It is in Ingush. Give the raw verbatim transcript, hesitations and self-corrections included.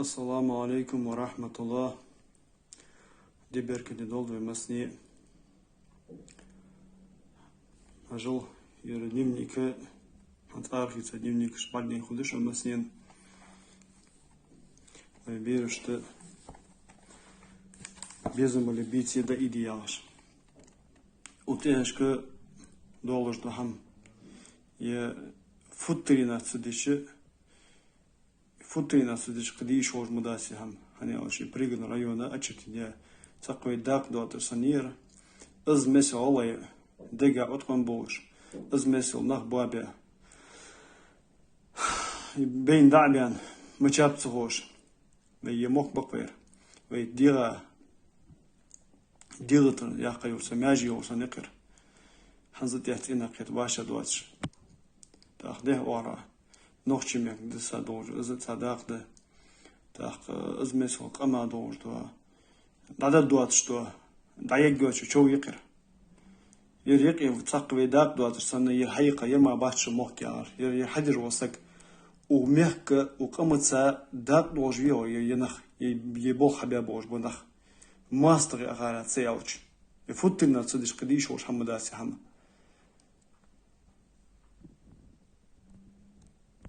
Ассаламу Ӏалайкум ва рахьматуллахӀ. Ди беркате долда вай массане. Хьажал, ер дневник, хӀанз арахьа цхьа дневникаш бӀаргадайна хургда шоана массанена. Вай берашта безам бале бийце да иде яхаш. Укх тӀехьашка долаш да хӀама. Е футтарина ца дича, футтарина ца дича кхы дийша волаш ма дац из хӀама. ХӀана аьлча Пригородни района очередь я, цхьаккха вай дакъа доацар санна яр. Из миссел гӀалгӀай дега Ӏоткъам болаш, из миссел нах боабаь, байна дӀа а баьнна, мичаб ца ховш, вай е мохк бакъвер, вай дегӀа дегӀатар яккха йолаш, маьже йолаш санна яр. ХӀанз тӀехьа цӀена кхета вӀашагӀ доацаш. ТӀаккха дехьа оагӀора нохчий мехка диса долаш, из а цхьа дакъа да. ТӀаккха из миссел къаман долаш да. ДӀадаргдоацаш да. ДӀаяргйоацаш чов яр. Ер юкъе цхьаккха вай дакъа доацар санна, ер хьаюкъе ер мара бац шун мохк яхар. Ер, ер хьадеш вола саг. Укх мехка, укх къамаца дакъа долаш вий ер, ер нах, ер, ер болх хьабаь болаш бола нах. МоастагӀий акхар ца аьлча. Е футтарина ца дича кхы дийша волаш хӀама дац из хӀама.